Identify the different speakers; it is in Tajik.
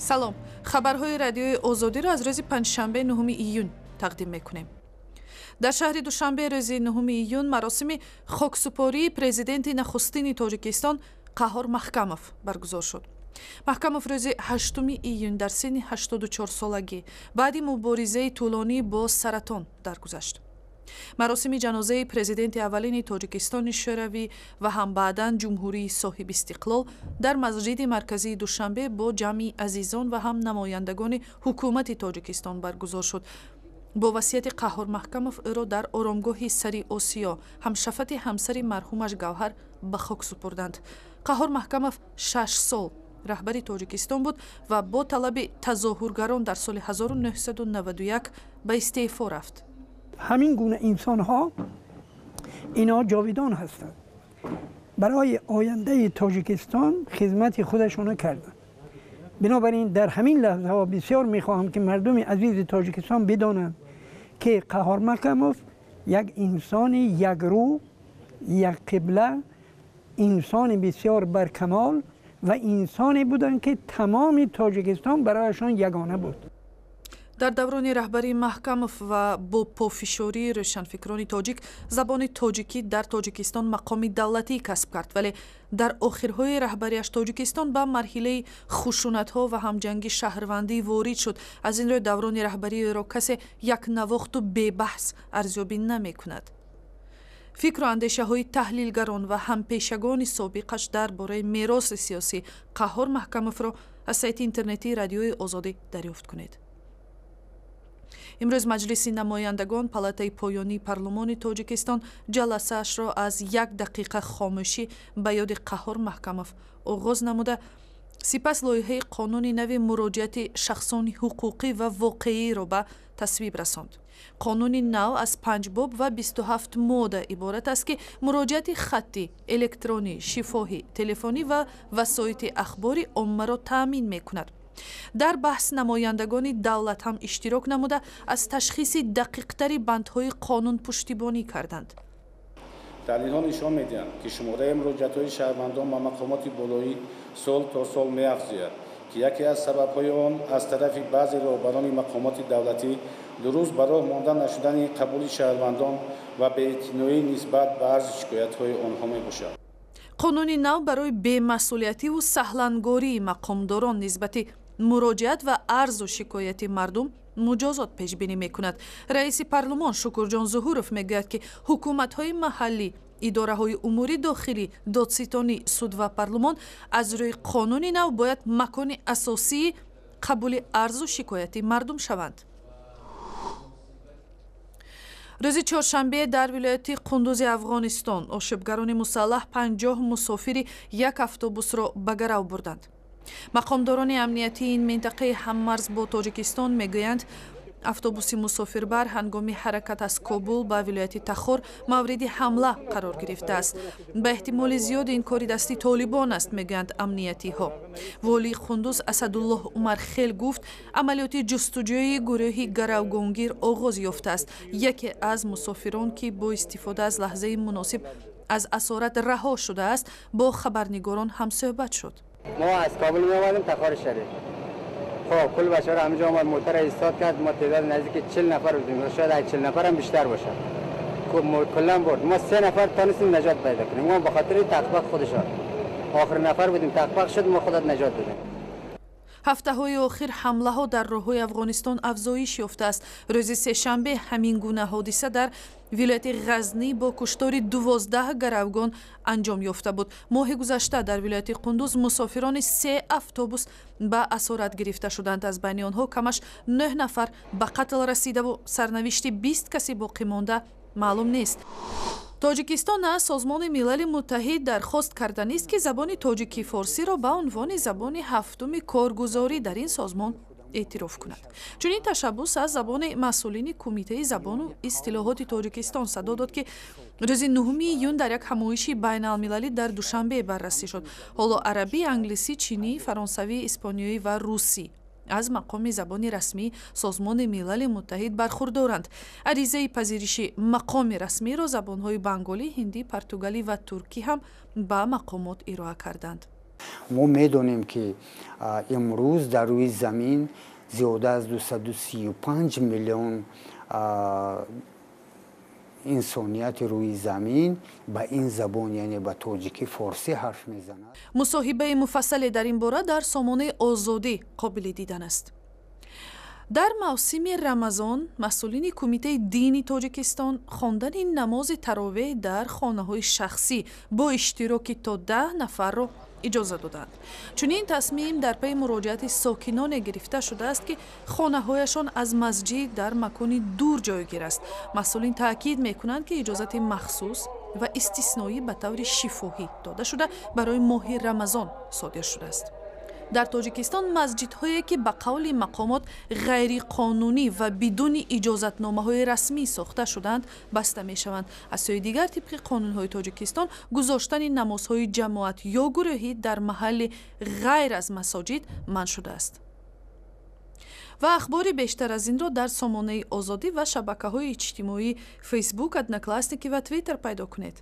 Speaker 1: Салом, хабарҳои Радиои Озодиро аз рӯзи панҷшанбе, 9 июн тақдим мекунем. Дар шаҳри Душанбе рӯзи 9 июн маросими хоксупории президенти нахустини Тоҷикистон Қаҳҳор Маҳкамов баргузор шуд. Маҳкамов рӯзи 8 июн дар синни 84 солагӣ баъди муборизаи тӯлонӣ бо саратон даргузашт. Маросими ҷанозаи президенти аввалини Тоҷикистони Шӯравӣ ва ҳам баъдан ҷумҳурии соҳибистиқлол дар масҷиди марказии Душанбе бо ҷамъи азизон ва ҳам намояндагони ҳукумати Тоҷикистон баргузор шуд. Бо васияти Қаҳҳор Маҳкамов ӯро дар оромгоҳи Сари Осиё ҳамшафати ҳамсари марҳумаш Гавҳар ба хок супурданд. Қаҳҳор Маҳкамов 6 сол раҳбари Тоҷикистон буд ва бо талаби тазоҳургарон дар соли 1991 ба истеъфо рафт.
Speaker 2: Ҳамин гуна инсонҳо ино ҷовидон ҳастанд. Барои ояндаи Тоҷикистон хизмати худашона карданд. Бинобар ин дар ҳамин лаҳзаҳо бисёр мехоҳам, ки мардуми азизи Тоҷикистон бидонанд, ки Қаҳҳор Маҳкамов як инсони якрӯ, якқибла, инсони бисёр баркамол ва инсоне буданд, ки тамоми Тоҷикистон барояшон ягона буд.
Speaker 1: Дар даврони раҳбарии Маҳкамов ва бо пофишории рӯшанфикрони тоҷик забони тоҷикӣ дар Тоҷикистон мақоми давлатӣ касб кард, вале дар охирҳои раҳбарияш Тоҷикистон ба марҳилаи хушунатҳо ва ҳам ҷанги шаҳрвандӣ ворид шуд. Аз ин рӯ даврони раҳбариро касе якнавохту бебаҳс арзёбӣ намекунад. Фикру андешаҳои таҳлилгарон ва ҳампешагони собиқаш дар бораи мероси сиёсии Қаҳҳор Маҳкамовро аз сайти интернетии Радиои Озодӣ дарёфт кунед. Имрӯз Маҷлиси намояндагон, палатаи поёнии парлумони Тоҷикистон, ҷаласаашро аз як дақиқа хомӯшӣ ба ёди Қаҳҳор Маҳкамов оғоз намуда, сипас лоиҳаи қонуни нави муроҷиати шахсони ҳуқуқӣ ва воқеиро ба тасвиб расонд. Қонуни нав аз панҷ боб ва 27 модда иборат аст, ки муроҷиати хаттӣ, электронӣ, шифоҳӣ, телефонӣ ва васоити ахбори оммаро таъмин мекунад. Дар баҳс намояндагони давлат ҳам иштирок намуда, аз ташхиси дақиқтари бандҳои қонун пуштибонӣ карданд.
Speaker 3: Таҳлилҳо нишон медиҳанд, ки шумораи муроҷиатҳои шаҳрвандон ба мақомоти болоӣ сол то сол меафзояд, ки яке аз сабабҳои он аз тарафи баъзе роҳбарони мақомоти давлатӣ дуруст ба роҳ монда нашудани қабули шаҳрвандон ва беэътиноӣ нисбат ба арзу шикоятҳои онҳо мебошад.
Speaker 1: Қонуни нав барои бемасъулиятиву саҳлангории мақомдорон нисбати муроҷиат ва арзу шикояти мардум муҷозот пешбинӣ мекунад. Раиси парлумон Шукурҷон Зуҳуров мегӯяд, ки ҳукуматҳои маҳаллӣ, идораҳои умури дохилӣ, додситонӣ, суд ва парлумон аз рӯи қонуни нав бояд макони асосии қабули арзу шикояти мардум шаванд. Рӯзи чоршанбе дар вилояти Қундузи Афғонистон ошӯбгарони мусаллаҳ 50 мусофири як автобусро ба гарав бурданд. Мақомдорони амниятии ин минтақаи ҳаммарз бо Тоҷикистон мегӯянд, автобуси мусофирбар ҳангоми ҳаракат аз Кобул ба вилояти Тахор мавриди ҳамла қарор гирифтааст. Ба эҳтимоли зиёд ин кори дасти толибон аст, мегӯянд амниятиҳо. Волии Қундуз Асадуллоҳ Умархел гуфт, амалиёти ҷустуҷӯи гурӯҳи гаравгонгир оғоз ёфтааст. Яке аз мусофирон, ки бо истифода аз лаҳзаи муносиб аз асорат раҳо шудааст, бо хабарнигорон ҳамсӯҳбат шуд.
Speaker 4: Мо аз Кобул меомадем Тахори Шариф. Хоб, кул бачаҳо ҳаминҷо омад, мотор истод кард. Мо теъдод наздики 40 нафар будем, шояд аз 40 нафар ҳам бештар бошад. Куллан бурд. Мо се нафар тонистем наҷот пайдо кунем. Мо ба хотири тақпақ худашон охир нафар будем, тақпақ шуд, мо худат наҷот додем.
Speaker 1: Ҳафтаҳои охир ҳамлаҳо дар роҳҳои Афғонистон афзоиш ёфтааст. Рӯзи сешанбе ҳамин гуна ҳодиса дар вилояти Ғазнӣ бо куштори 12 гаравгон анҷом ёфта буд. Моҳи гузашта дар вилояти Қундуз мусофирони се автобус ба асорат гирифта шуданд. Аз байни онҳо камаш нӯҳ нафар ба қатл расидаву сарнавишти 20 каси боқимонда маълум нест. Тоҷикистон аз Созмони Милали Муттаҳид дархост карданист, ки забони тоҷики форсиро ба унвони забони ҳафтуми коргузорӣ дар ин созмон эътироф кунад. Чунин ташаббус аз забони масъулини Кумитаи забону истилоҳоти Тоҷикистон садо дод, ки рӯзи 9 июн дар як ҳамоиши байналмилалӣ дар Душанбе баррасӣ шуд. Ҳоло арабӣ, англисӣ, чинӣ, фаронсавӣ, испаниёӣ ва русӣ аз мақоми забони расмии Созмони Милали Муттаҳид бархурдоранд. Аризаи пазириши мақоми расмиро забонҳои банголӣ, ҳиндӣ, португалӣ ва туркӣ ҳам ба мақомот ироа карданд.
Speaker 5: Мо медонем, ки имрӯз дар рӯи замин зиёда аз 235 миллион инсонияти рӯи замин ба ин забон, яъне ба тоҷикӣ, форсӣ ҳарф мезанад.
Speaker 1: Мусоҳибаи муфассале дар ин бора дар сомонаи Озодӣ қобили дидан аст. Дар мавсими Рамазон масъулини Кумитаи дини Тоҷикистон хондани намози таровеҳ дар хонаҳои шахсӣ бо иштироки то 10 нафарро иҷоза доданд. Чунин тасмим дар пайи муроҷиати сокиноне гирифта шудааст, ки хонаҳояшон аз масҷид дар макони дур ҷойгир аст. Масъулин таъкид мекунанд, ки иҷозати махсус ва истисноӣ ба таври шифоҳӣ дода шуда, барои моҳи Рамазон содир шудааст. Дар Тоҷикистон масҷидҳое, ки ба қавли мақомот ғайриқонунӣ ва бидуни иҷозатномаҳои расмӣ сохта шудаанд, баста мешаванд. Аз сӯи дигар, тибқи қонунҳои Тоҷикистон, гузоштани намозҳои ҷамоат ё гурӯҳӣ дар маҳалли ғайр аз масоҷид манъ шудааст. Ва ахбори бештар аз инро дар сомонаи Озодӣ ва шабакаҳои иҷтимоии Фейсбук, Одноклассники ва Твиттер пайдо кунед.